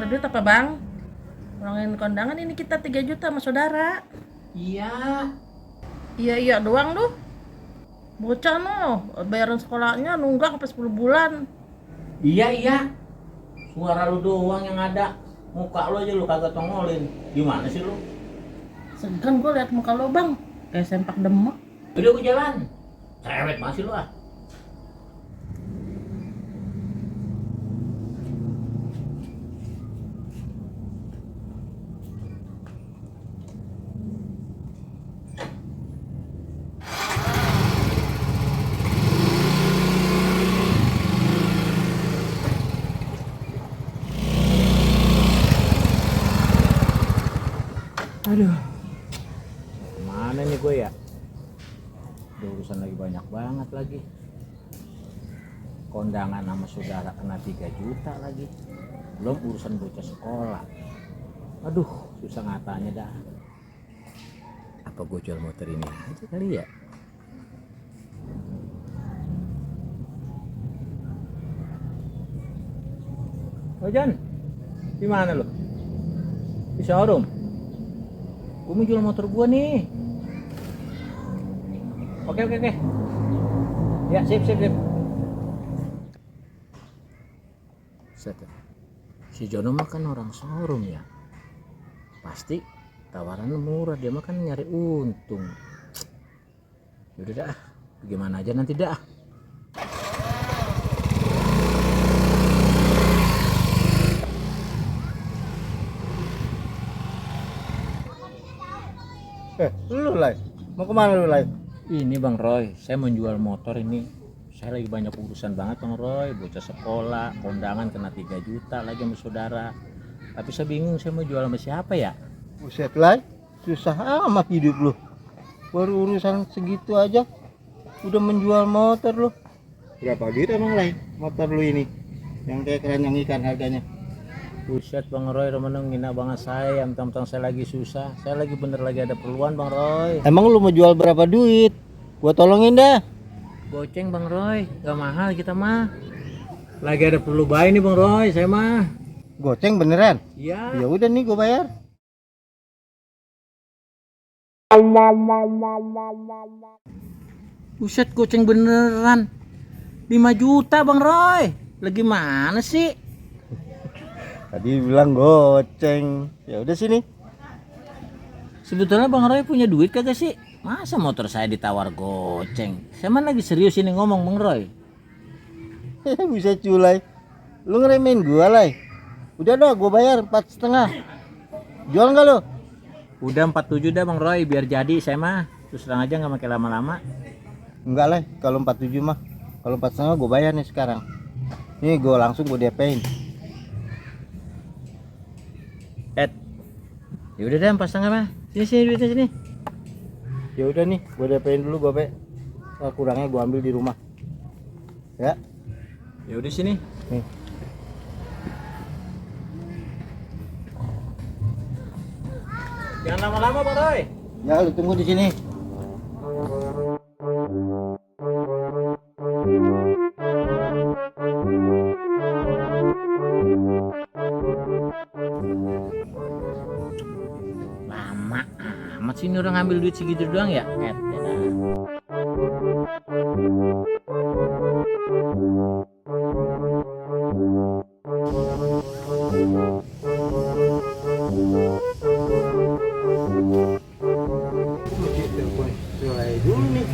ada duit apa bang? Ngurangin kondangan ini kita 3 juta sama saudara. Iya. Iya doang tuh. Bocah no, bayaran sekolahnya nunggak sampai 10 bulan. Iya. Suara lu doang yang ada. Muka lu aja lu kagak tongolin. Gimana sih lu? Segan gue liat muka lo bang, kayak sempak demek. Udah gua jalan. Cerewet masih lu ah. Aduh. Mana nih gue ya? Udah urusan lagi banyak banget lagi. Kondangan sama saudara kena 3 juta lagi. Belum urusan bocah sekolah. Aduh, susah ngatanya dah. Apa gue jual motor ini aja kali ya? Oh Jan, di mana lo? Di showroom. Gue mau jual motor gue nih. Oke. Ya, sip. Set. Si Jono mah kan orang showroom ya. Pasti tawarannya murah, dia mah kan nyari untung. Yaudah dah, gimana aja nanti dah. Lu Lai, mau kemana lu Lai? Ini Bang Roy, saya menjual motor ini. Saya lagi banyak urusan banget Bang Roy, bocah sekolah, kondangan kena 3 juta lagi sama saudara. Tapi saya bingung saya mau jual sama siapa ya? Buset Lai, susah amat hidup lu. Baru urusan segitu aja, udah menjual motor lu. Berapa duit emang Lai, motor lu ini? Yang kayak keranjang ikan harganya. Buset Bang Roy, Romaneng ngina banget saya, mentang-mentang saya lagi susah. Saya lagi bener ada perluan Bang Roy. Emang lu mau jual berapa duit? Gua tolongin dah. Goceng Bang Roy, gak mahal kita mah. Lagi ada perlu bayar nih Bang Roy, saya mah. Goceng beneran? Iya. Ya udah nih gua bayar. Buset goceng beneran 5 juta Bang Roy. Lagi mana sih? Tadi bilang goceng. Ya udah sini. Sebetulnya Bang Roy punya duit kagak sih? Masa motor saya ditawar goceng? Saya mah lagi serius ini ngomong Bang Roy. Bisa culai. Lu ngeremehin gua Lai. Udah dah gua bayar 4,5. Jual nggak lu? Udah 47 dah Bang Roy, biar jadi saya mah. Terus terang aja nggak pakai lama-lama. Enggak Lai, kalau 47 mah. Kalau 4,5 gua bayar nih sekarang. Nih gua langsung gua DP-in. Ya udah deh 4,5 mah. Sini duitnya sini. Ya udah nih, gua DP-in dulu Bapak. Kurangnya gua ambil di rumah. Ya. Ya udah sini. Nih. Jangan lama-lama Bang Roy. Ya lu tunggu di sini. Lama amat sih ini orang ngambil duit segitu doang ya. Ya dah. Mesti telepon Sulai dulu nih.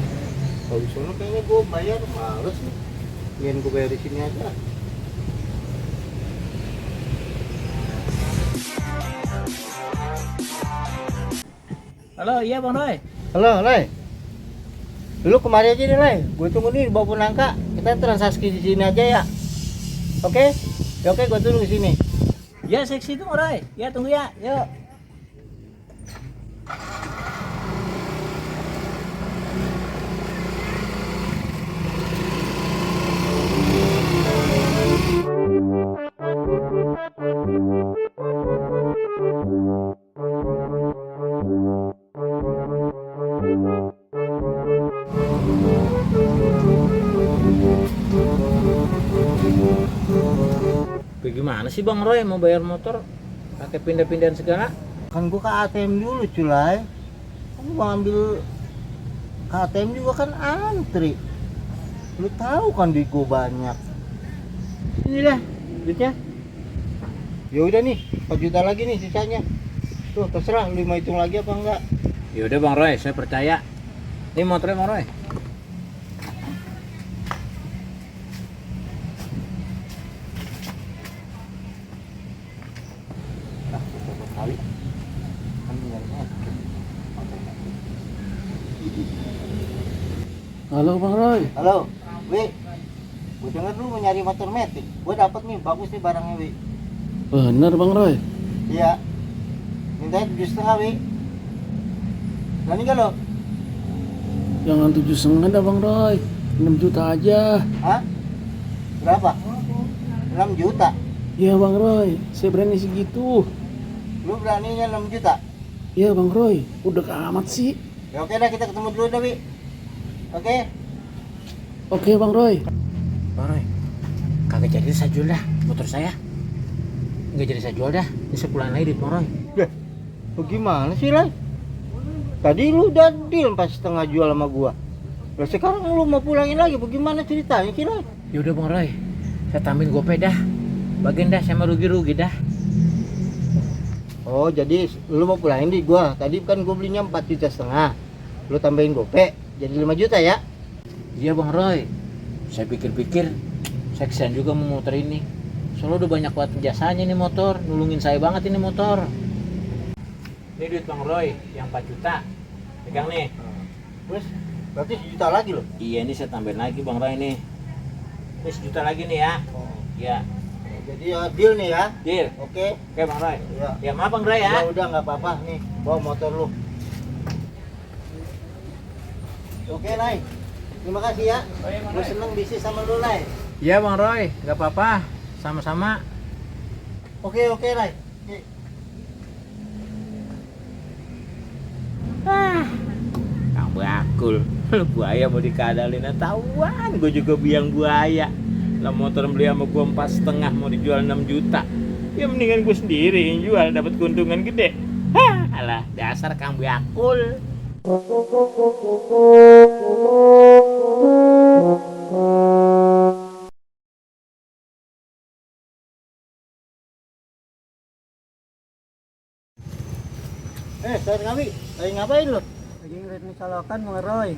Kalau di sono kayaknya gua bayar males nih. Biarin gua bayar di sini aja. Halo, iya Bang Roy. Halo, Lai. Lu kemari aja nih, Lai. Gue tunggu nih di bawah penangka. Kita transaksi di sini aja ya. Oke? Ya oke, gue tunggu di sini. Ya seksi itu Bang Roy. Ya tunggu ya. Yuk. gimana sih Bang Roy mau bayar motor pakai pindah-pindahan segala? Kan gua ke ATM dulu culai. Kamu mau ambil ke ATM juga kan antri. Lu tahu kan duit gua banyak. Ini dah duitnya. Ya udah nih, 4 juta lagi nih sisanya. Tuh terserah lu mau hitung lagi apa enggak. Ya udah Bang Roy, saya percaya. Ini motornya Bang Roy. Nah, coba kali. Kan tinggalnya. Halo Bang Roy. Halo, Wi. Gue denger lu mau nyari motor metik. Gue dapet nih, bagus nih barangnya, Wi. Bener Bang Roy. Iya. Mintanya 7,5, Wi. Berani gak lo? Jangan 7,5 dah Bang Roy. 6 juta aja. Hah? Berapa? 6 juta. Iya Bang Roy, saya berani segitu. Lu beraninya 6 juta? Iya Bang Roy, udah amat sih. Ya oke dah, kita ketemu dulu dah, Wi. Oke? Oke Bang Roy. Bang Roy, kagak jadi saya jual dah motor saya. Nggak jadi saya jual dah. Ini saya pulang lagi duit Bang Roy. Bagaimana sih, Lai? Tadi lu udah deal pas setengah jual sama gua. Lah sekarang lu mau pulangin lagi, bagaimana ceritanya sih, Lai? Ya udah Bang Roy, saya tambahin gopay dah. Bagian dah saya mah rugi-rugi dah. Oh, jadi lu mau pulangin di gua. Tadi kan gua belinya 4,5 juta. Lu tambahin gope jadi 5 juta ya? Iya Bang Roy. Saya pikir-pikir, saya kesian juga mau motor ini. Soalnya udah banyak banget jasanya nih motor, nulungin saya banget ini motor. Ini duit Bang Roy, yang 4 juta. Pegang nih. Terus berarti sejuta lagi loh. Iya, ini saya tambahin lagi Bang Roy nih. Ini sejuta lagi nih ya. Iya. Jadi ya deal nih ya. Deal. Oke. Oke Bang Roy. Ya. Ya maaf Bang Roy ya. Ya udah nggak apa-apa nih, bawa motor lu. Oke, Lai. Terima kasih ya. Oh, iya, Bang Gue Roy. seneng bisnis sama lu, Lai. Iya Bang Roy, nggak apa-apa. Sama-sama. Oke, Lai. Oke. Kang Bakul, lu buaya mau dikadalin, tahuan gue juga biang buaya. Lah motor beli sama gue 4,5 mau dijual 6 juta. Ya mendingan gue sendiri yang jual, dapat keuntungan gede. Hah, alah dasar Kang Bakul. Saat kami, lagi ngapain lu? Lagi ngeliat nih solokan Bang Roy.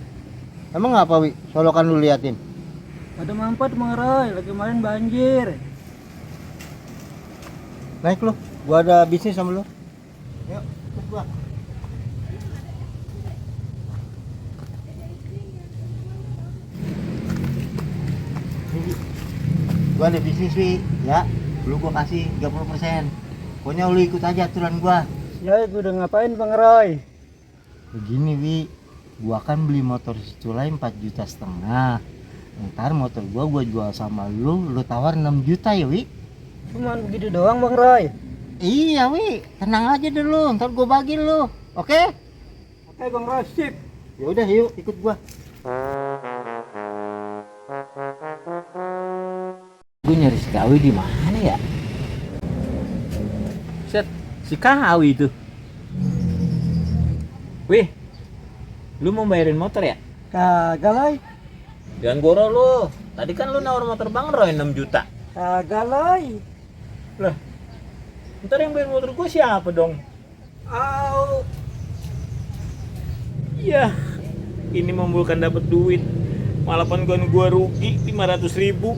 Emang apa, Wi? Solokan lu liatin. Ada mampet Bang Roy, lagi main banjir. Naik lu, gua ada bisnis sama lu. Yuk, ikut gua. Nih, gua ada bisnis, Wi. Ya, lu gua kasih 30%. Pokoknya lu ikut aja aturan gua. Ya, gue udah ngapain Bang Roy? Begini, Wi. Gua kan beli motor si Culai 4,5 juta. Ntar motor gua jual sama lu tawar 6 juta ya, Wi. Cuman begitu doang Bang Roy. Iya, Wi. Tenang aja dulu, ntar gua bagi lu. Oke? Oke Bang Roy, sip. Ya udah, yuk ikut gua. Gue nyari si Kawi di mana ya? Set, si Kawi itu. Wih, lu mau bayarin motor ya? Kagak Roy. Jangan goro lu. Tadi kan lu nawar motor Bang Roy 6 juta. Kagak Roy. Lah, ntar yang bayar motor gue siapa dong? Au. Iya, ini membukan dapat duit. Malah kan gua rugi 500.000.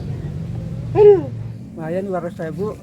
Aduh. Lumayan 200.000.